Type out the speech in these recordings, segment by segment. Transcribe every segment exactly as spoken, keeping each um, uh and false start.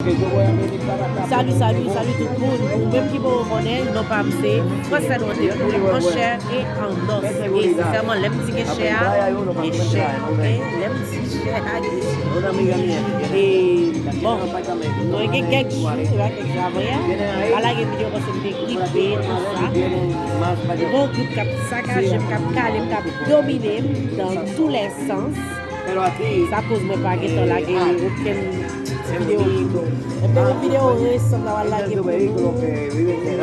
Salut, salut, salut tout moun. Ou menm ki poko konnen, non pa m se Francine Rodrigue, an chè e an os. E sensèman, lè m di gen chè a, gen chè, ok? Lè m di chè a, gen chè. E, bon, mwen gen kèk jou, la, kèk jou avan yè, m pa lage videyo paske m te gripe, tout sa. Bon, grip k ap sakaje m, k ap kale m, k ap domine m dans tous les sens. Sa koz mwen pa gentan lage okenn ti videyo. Epi yon videyo resan m ta pral lage pou nou.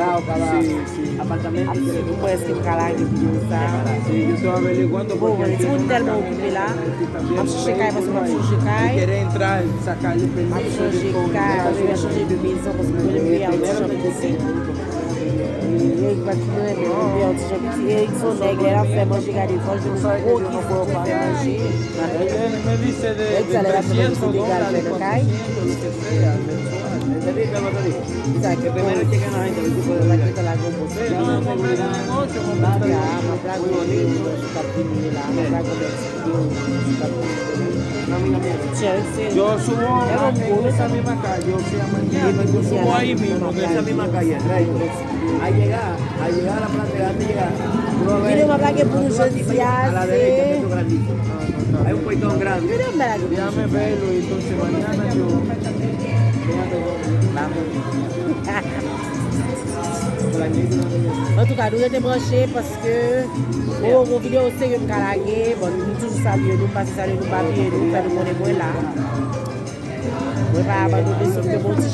Ap di, mwen kwè èske m ka lage videyo sa. Bon, mwen, timoun tèlman okipe la. M ap chèche kay paske m ap chanje kay. M ap chanje kay, m ap chanje de mezon paske mwen menm peyi a yon ti jan piti. Erik pa t fin renmen, men yon ti jan piti. Erik se yon nèg, lè l ap fè manje, gade, fò l jwenn yon gwo kis pou l fè manje. Erik sa lè l ap fè manje, se degaje nan kay. Sa ki pòz. Sa ki tan la gon pòz. Bagay, m ap lage yon videyo sou k ap vini la, m ap lage yon ti videyo sou k ap vini. Yo subo a esa misma calle, o sea, mañana, yo subo ahí mismo, de esa misma calle, recto. A llegar, a llegar a la parte de antes llegar, tú vas a ver, videyo m ap lage pou nou jodi a, se grandito. Hay un portón grande. Videyo m ap lage pou nou jodi a. Déjame verlo, entonces mañana yo. Antouka, nou rete branche paske, bon, bon, videyo serye m ka lage. Bon, nou toujou salye nou, pase salye nou, pa bliye nou, fè nou konnen mwen la. Mwen pa abandone, sof ke bon ti